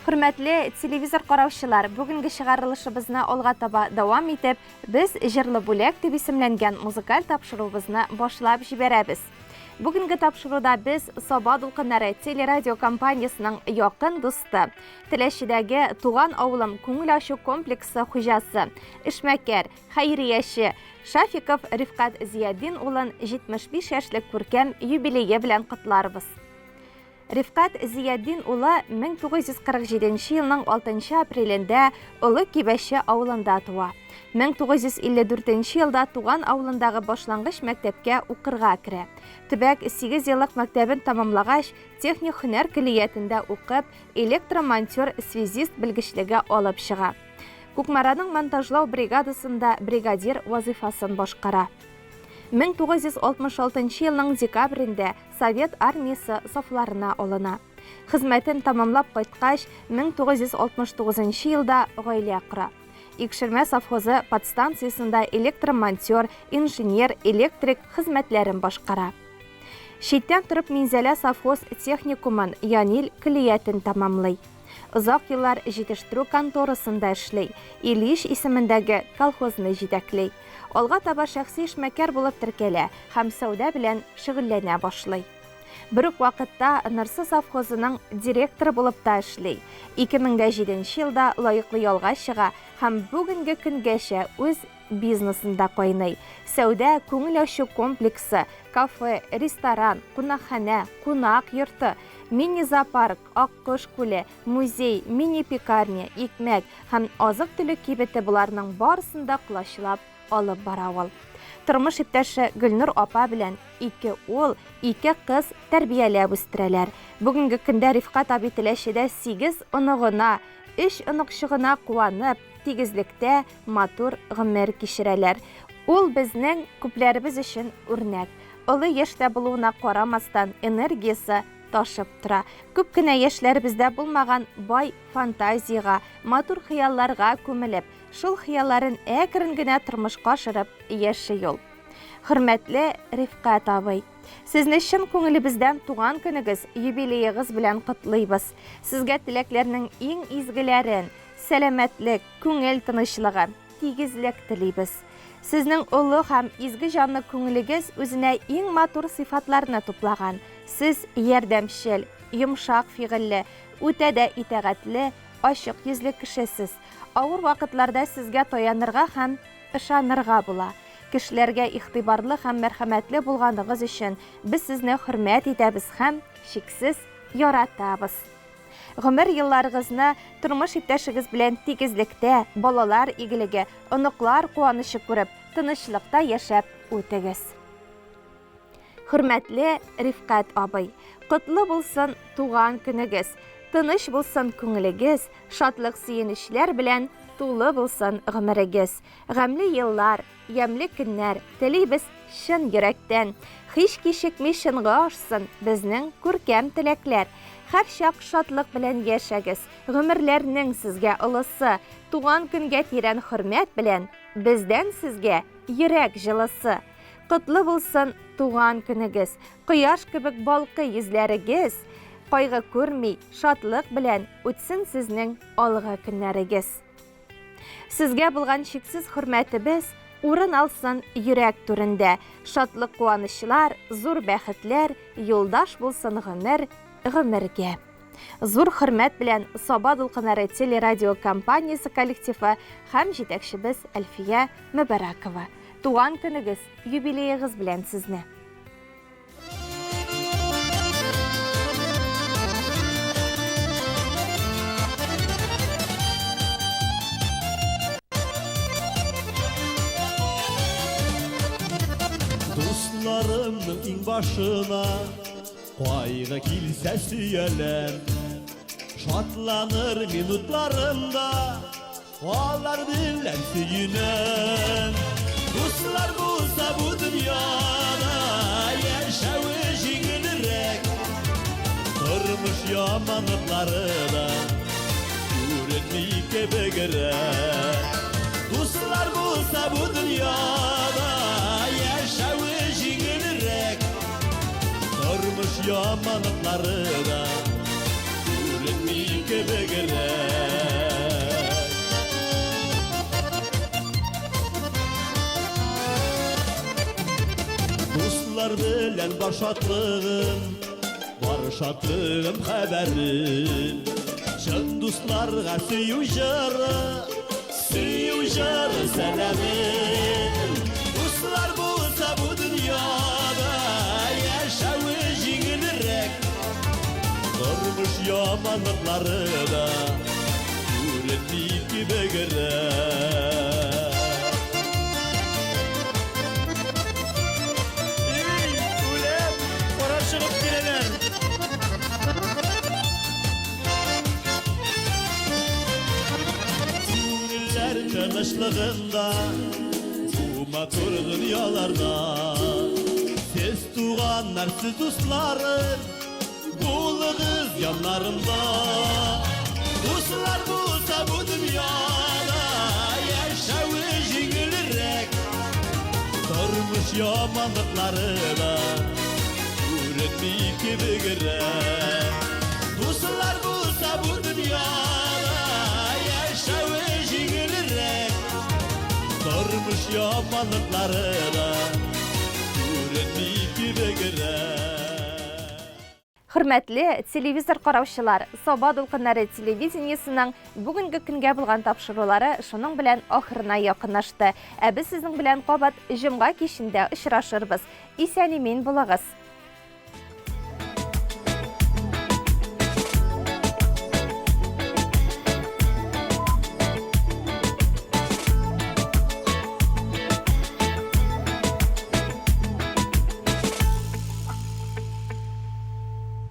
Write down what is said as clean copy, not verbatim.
Хөрмәтле телевизор караучылар, бүгенге чыгарылышыбызны алга таба дәвам итеп, без Җырлы бүләк дип исемләнгән музыкаль тапшыруыбызны башлап җибәрәбез. Бүгенге тапшыруда без Саба дулкыннары телерадиокомпаниясенең якын дусты, Теләчедәге Туган авылым күңел ачу комплексы хуҗасы, эшмәкәр, хәйрияче Шафиков Рифкать Зиятдин улын 75 яшьлек күркәм юбилее белән котларбыз. Рифкать Зиятдин улы 1947 елның 6 апрелендә Олы Кибәче авылында туа. 1954 елда туган авылындагы башлангыч мәктәпкә укырга керә. Төбәк сигезьеллык мәктәбен тәмамлагач, техник һөнәр көллиятендә укып, электромонтер-связист белгечлеге алып чыга. Кукмараның монтажлау бригадасында бригадир вазыйфасын башкара. 1966 елның декабрендә Совет Армиясе сафларына алына. Хезмәтен тәмамлап кайткач, 1969 елда гаилә кора. Икшермә совхозы подстанциясендә электромонтер, инженер, электрик хезмәтләрен башкара. Читтән торып Минзәлә совхоз техникумын, Янил көллиятен тәмамлый. Озак еллар җитештерү конторасында эшли, Ильич исемендәге колхозны җитәкли. Алга таба шәхси эшмәкәр булып теркәлә һәм сәүдә белән шөгыльләнә башлый. Бер үк вакытта Нырсы совхозының директоры булып та эшли. 2007 елда лаеклы ялга чыга һәм бүгенге көнгәчә үз бизнесында кайный. Сәүдә, күңел ачу комплексы, кафе, ресторан, кунакханә, кунак йорты, мини-зоопарк, Аккош күле, музей, мини-пекарня, икмәк һәм азык-төлек кибете боларның барысын да колачлап алып бара ул. Тормыш иптәше Гөлнур апа белән ике ул, ике кыз тәрбияләп үстерәләр. Бүгенге көндә Рифкать абый Теләчедә сигез оныгына, өч оныкчыгына куанып, тигезлектә матур гомер кичерәләр. Ул безнең күпләребез өчен үрнәк. Олы яшьтә булуына карамастан, энергиясе ташып тора. Күп кенә яшьләребездә булмаган бай фантазиягә, матур хыялларга күмелеп, шул хыялларын әкрен генә тормышка ашырып яши ул. Хөрмәтле Рифкать абый! Сезне чын күңелебездән туган көнегез, юбилеегыз белән котлыйбыз. Сезгә теләкләрнең иң изгеләрен, сәламәтлек, күңел тынычлыгы, тигезлек телибез. Сезнең олы һәм изге җанлы күңелегез үзенә иң матур сыйфатларны туплаган. Сез ярдәмчел, йомшак фигыльле, үтә дә итагатьле, ачык йөзле кешесез. Авыр вакытларда сезгә таянырга һәм ышанырга була. Кешеләргә игътибарлы һәм мәрхәмәтле булганыгыз өчен без сезне хөрмәт итәбез һәм чиксез яратабыз. Гомер елларыгызны тормыш иптәшегез белән тигезлектә, балалар игелеге, оныклар куанычы күреп, тынычлыкта яшәп үтегез. Хөрмәтле Рифкать абый, котлы булсын туган көнегез, тыныч булсын күңелегез, шатлык-сөенечләр белән тулы булсын гомерегез. Гамьле еллар, Ямьле көннәр телибез чын йөрәктән. Һич кичекми чынга ашсын безнең күркәм теләкләр. Һәрчак шатлык белән яшәгез, гомерләрнең сезгә олысы. Туган көнгә тирән хөрмәт белән бездән сезгә йөрәк җылысы. Котлы булсын туган көнегез, кояш кебек балкый йөзләрегез. Кайгы күрми, шатлык белән үтсен сезнең алгы көннәрегез. Сезгә булган чиксез хөрмәтебез урын алсын йөрәк түрендә. Шатлык-куанычлар, зур бәхетләр юлдаш булсын гомер, гомергә. Зур хөрмәт белән Саба дулкыннары телерадиокомпаниясе коллективы һәм җитәкчебез Әлфия Мөбәрәкова. Туган көнегез, юбилеегыз белән сезне! Дусларымның иң башына кайгы килсә сөяләм. Шатланыр минутларымда Алар белән сөенәм. Дуслар булса бу дөньяда яшәве җиңелрәк. Тормыш яманлыклары да күренми кебегрәк. Дуслар булса бу дөньяда яшәве җиңелрәк. Тормыш яманлыклары да күренми кебегрәк. бар шатлыгым, бар шатлыгым хәбәрем. Чын дусларга сөю җыры, сөю җыры сәламем. Дуслар булса бу дөньяда яшәве җиңелрәк. Тормыш яманлыклары да күренми кебегрәк. Эй, үләм, кара чыгып киләләр. Күңелләр тынычлыгында бу матур дөньяларда Сез туганнар, сез дусларым, булыгыз яннарымда. Дуслар булса бу дөньяда яшәве җиңелрәк. Тормыш яманлыклары да күренми кебегрәк. Дуслар булса бу дөньяда яшәве җиңелрәк. Тормыш яманлыклары да күренми кебегрәк. Хөрмәтле телевизор караучылар, Саба дулкыннары телевидениесының бүгенге көнгә булган тапшырулары шуның белән ахырына якынлашты. Ә без сезнең белән кабат җомга кичендә очрашырбыз. Исән-имин булыгыз!